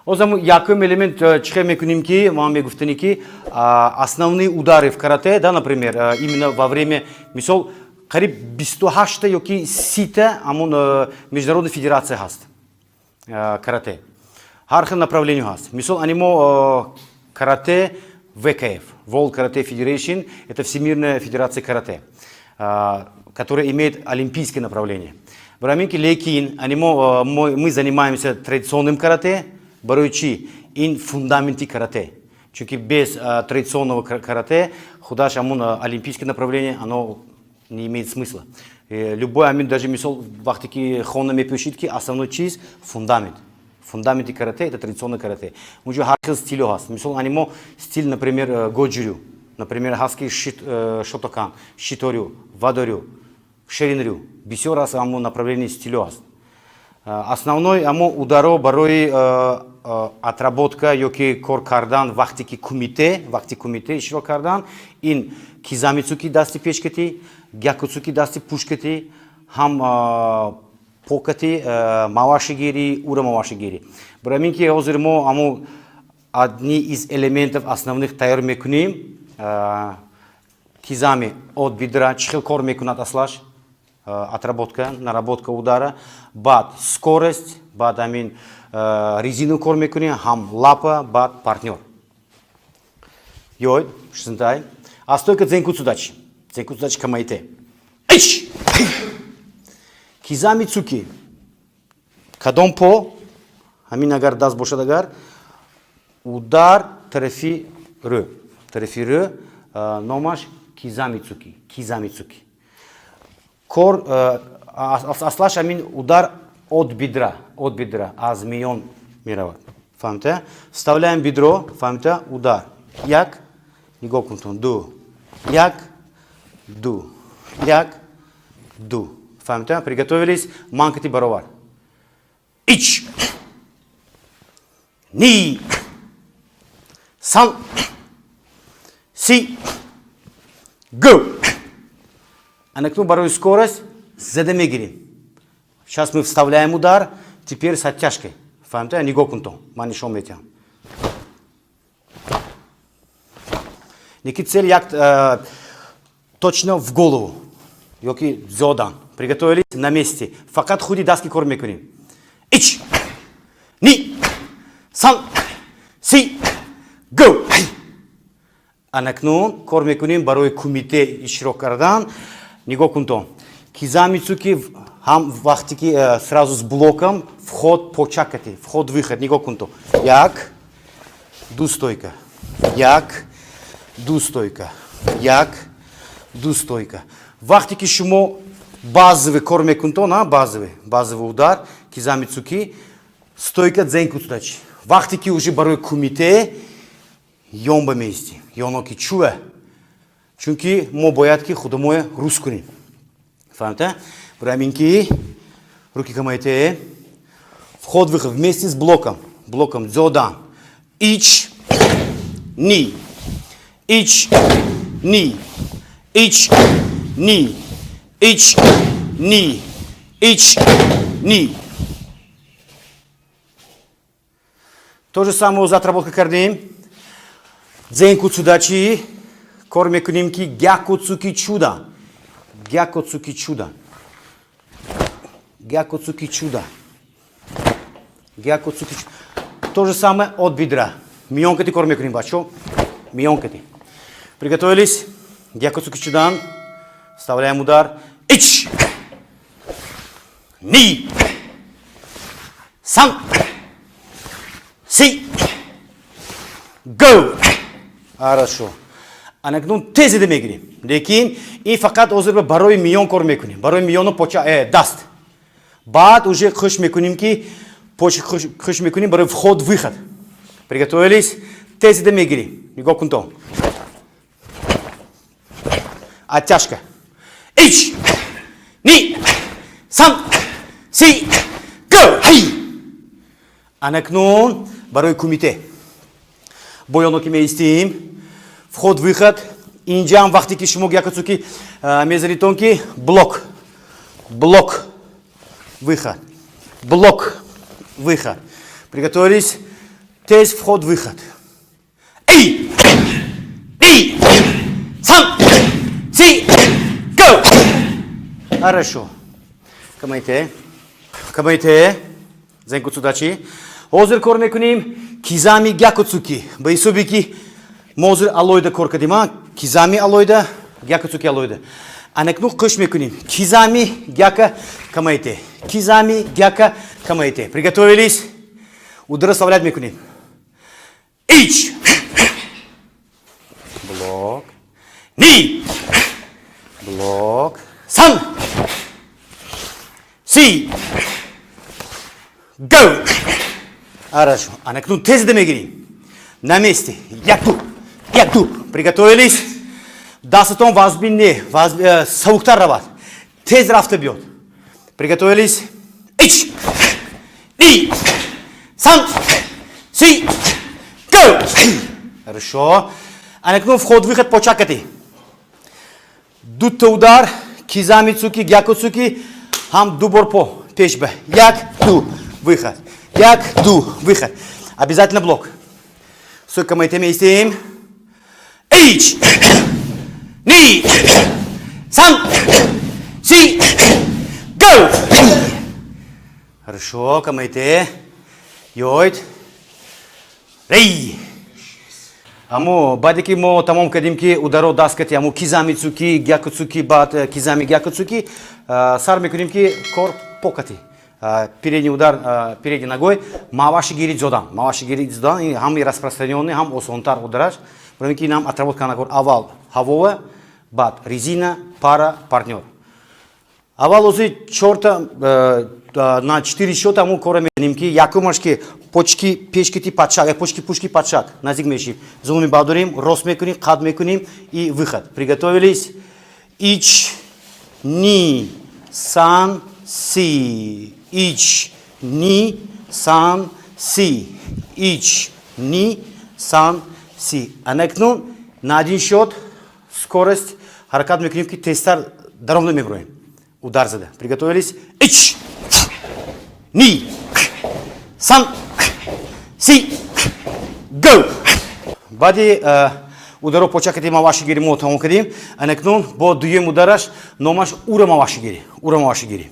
Ҳозир якум элемент чӣ хел мекунем, ки ман мегуфтани, ки основные удары в карате, да, например, именно во время, мисол, қариб 28-та ёки 30-та ҳамон международная федерация ҳаст карате. Ҳар хел направление ҳаст. Мисол, ани мо карате ВКФ, World Karate Federation, это Всемирная федерация карате, которая имеет олимпийское направление. Барои ҳамин ки, лекин ани мо мы занимаемся традиционным карате. Барои чӣ? Ин фундаменти карате. Чунки без традиционного карате худаш ҳамон олимпийское направление, оно не имеет смысла. Любой ҳамин, даже мисол, вақте ки хона мепӯшид, ки основной чиз фундамент. Фундаменти карате — это традиционное карате. Унҷо ҳар хел стилҳо ҳаст. Мисол, ани мо стиль, например, годжурю, например, ҳаст ки шотокан, шиторю, вадорю, шеринрю. Бисёр аст ҳамон направление, стилҳо ҳаст. Основной амо ударо барои отработка ёки кор кардан, вақте ки кумите, вақти кумите иштирок кардан, ин кизамицуки дасти пешкатӣ, гякуцуки дасти пушкатӣ, ҳам покати, мавашигирӣ, ура мавашигирӣ. Барои ҳамин ки ҳозир мо ҳамо одни из элементов основных тайёр мекунем. Кизами от бедра чӣ хел кор мекунад, аслаш отработка, наработка удара, баъд скорость, баъд ҳамин резину кор мекунем, ҳам лапа, баъд партнёр. Ёй, шизинтай. А стойка дзенкуцудачи. Дзенкуцудачи камаите. Ич! Кизами цуки. Кадом по? Ҳамин агар даст бошад, агар удар тарафи рӯ. Тарафи рӯ номаш кизами цуки. Кизами цуки. Кор аслаш ҳамин удар от бедра, от бедра, аз миён меравад. Фаҳмида? Вставляем бедро, фаҳмида? Удар. Як, нигоҳ кунтон, ду. Як, ду. Як, ду. Фаҳмида? Приготовились, манкати баровар. Ич. Ни. Сан. Си. Го. Анакнун барои скорость зада мегирем. Сейчас мы вставляем удар, теперь с оттяжкой. Фаҳмида? Нигоҳ кунтон. Ман нишон медиҳам. Неки цель як точно в голову. Ёки зодан. Приготовились, на месте. Фақат худи даст ки кор мекунем. Ич. Ни. Сан. Си. Го. Анакнун кор мекунем барои кумите иштирок кардан. Нигоҳ кунтон. Кизамицуки ҳам вақте ки сразу с блоком вход почакати, вход, выход, нигоҳ кунтон. Як, ду стойка. Як, ду стойка. Як, ду стойка. Вақте ки шумо базовый кор мекунтон, а базовый, базовый удар, кизамицуки, стойка дзенкуцудачи. Вақте ки уже барои кумите ёнба меистӣ. Ёно ки чӯа. Чунки мо бояд ки худамоя рус кунем. Фаҳмида? Барои ҳамин ки руки камайте, вход, выход вместе с блоком. Блоком дзодан. Ич, ни. Ич, ни. Ич, ни. Ич, ни. Ич, ни. То же самое за отработка кардем. Дзенку цудачи. Кор мекунем ки гяку цуки чуда. Гяку цуки чуда. Гяку цуки чуда. Гяку цуки чуда. То же самое от бедра. Миёнкати кор мекунем, бачо. Миёнкати. Приготовились. Гяку цуки чудан. Вставляем удар. Ич! Ни! Сан! Си! Го! Хорошо. Анакнун тезида мегирем. Лекин ин фақат ҳозир барои миён кор мекунем. Барои миёну поча даст. Баъд уже хуш мекунем ки поч хуш мекунем барои вход, выход. Приготовились? Тезида мегирем. Нигоҳ кун то. Оттяжка. Ич! Ни! Сан! Си! Го! Хей! Анакнун барои кумите. Бо ёно ки меистем, вход, выход. Инҷаам вақте ки шумо якацуки мезанитон ки блок. Блок. Выход. Блок. Выход. Приготовились. Тез вход, выход. い, に, 3, 4, 5. Хорошо. Камайте. Камайте. Зенкуцу дачи. Ҳозир кор мекунем кизами гякуцуки. Ба ҳисоби ки мо ҳозир алоҳида кор кардем, а? Кизами алоҳида, гякуцуки алоҳида. Анакну қӯш мекунем. Кизами гяка камайте. Кизами гяка камайте. Приготовились? Удар оставлять мекунем. いち. Блок. に. Блок. 3. 4. 5. Хорошо. Анакну тез мегирим. На месте. Як, ду. Як, ду. Приготовились? Дастатон вазбин не. Савуктар равад. Тез рафта биёд. Приготовились? いち. に. 3. 4. 5. Хорошо. Анакну вход, выход почакати. Дута удар, кизами цуки, гяку цуки, ҳам ду бор по пешба. Як, ду, выход. Як, ду, выход. Обязательно блок. Сука, мы меистем. いち, に, 3, 4, 5. Хорошо, камайте. Йойт. Рей. Аммо баъде ки мо тамом кардем ки ударо даст кати, амо кизами цуки, гяку цуки, баъд кизами гяку цуки, сар мекунем ки кор покати. Передний удар передней ногой, маваши гири дзодан. Маваши гири дзодан ин ҳам распространённый, ҳам осонтар удараш. Барои ки ин ҳам отработка накор. Аввал ҳавова, баъд резина, пара, партнёр. Аввал ози чорта на четыре счета мо кора мекунем, ки якумаш ки почки пешкити под шаг, почки пушки под шаг, наздик мешим, зулуми бадорим, рост мекунем, қад мекунем и выход. Приготовились. いち, に, 3, 4. いち, に, 3, 4. いち, に, 3, 4. Анакнун на один счет скорость ҳаракат мекунем, ки тезтар даромда меброем. Удар зада. Приготовились. いち, に, 3, 4, 5. Баъди ударо почакати мавашигири мо тамом кардем. Анакнун бо дуюм удараш, номаш ура мавашигири. Ура мавашигири.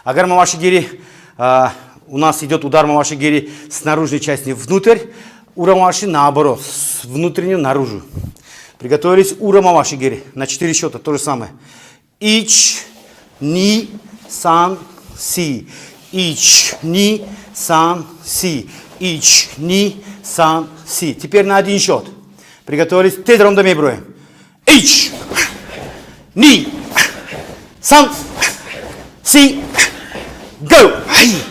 Агар мавашигири у нас идет удар мавашигири с наружной части внутрь, ура маваши наоборот, с внутреннюю наружу. Приготовились. Ура мавашигири. На четыре счета то же самое. いち, に, 3, 4. いち, に, 3, 4. いち, に, 3, 4. Теперь на один счет. Приготовились. Тез ромда меброем. いち, に, 3, 4, 5.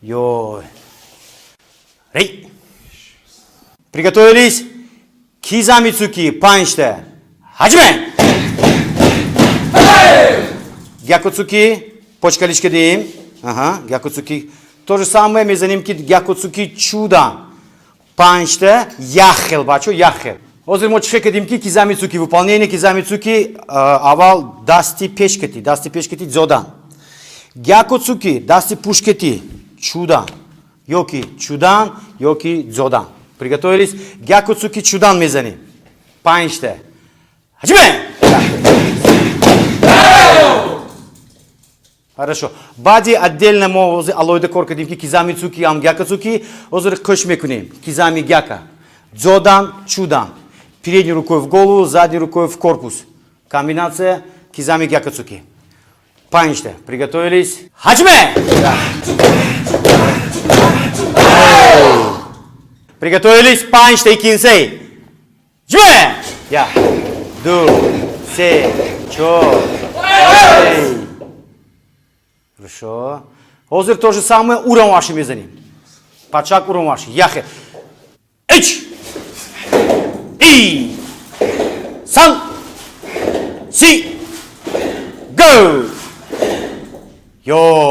よーい。 Рей. Приготовились. 刻み突き панҷта. はじめ. 逆突き почка лишка дием. Ага, 逆突き. То же самое мезанем ки 逆突き чудан. Панҷта як хел, бачо, як хел. Ҳозир мо чӣ кардем ки 刻み突き, выполнение 刻み突き, аввал дасти пешкати, дасти пешкати дзодан. 逆突き дасти пушкати чудан. Ёки чудан, ёки дзодан. Приготовились. 逆突き чудан мезанем. Панҷта. はじめ! Хорошо. Баъди отдельно мо ҳозир алоҳида кор кардем ки 刻み突き ам 逆突き, ҳозир қӯш мекунем. 刻み гяка. 上段, 中段. Передней рукой в голову, задней рукой в корпус. Комбинация 刻み逆突き. Панҷта. Приготовились. はじめ! Приготовились. Панҷта и кинсей. じめ! як, ду, се, чор, панҷ. Хорошо. Ҳозир то же самое 裏回し мезанем. Под шаг 裏回し. як хел. いち. に. 3. 4. 5. よ.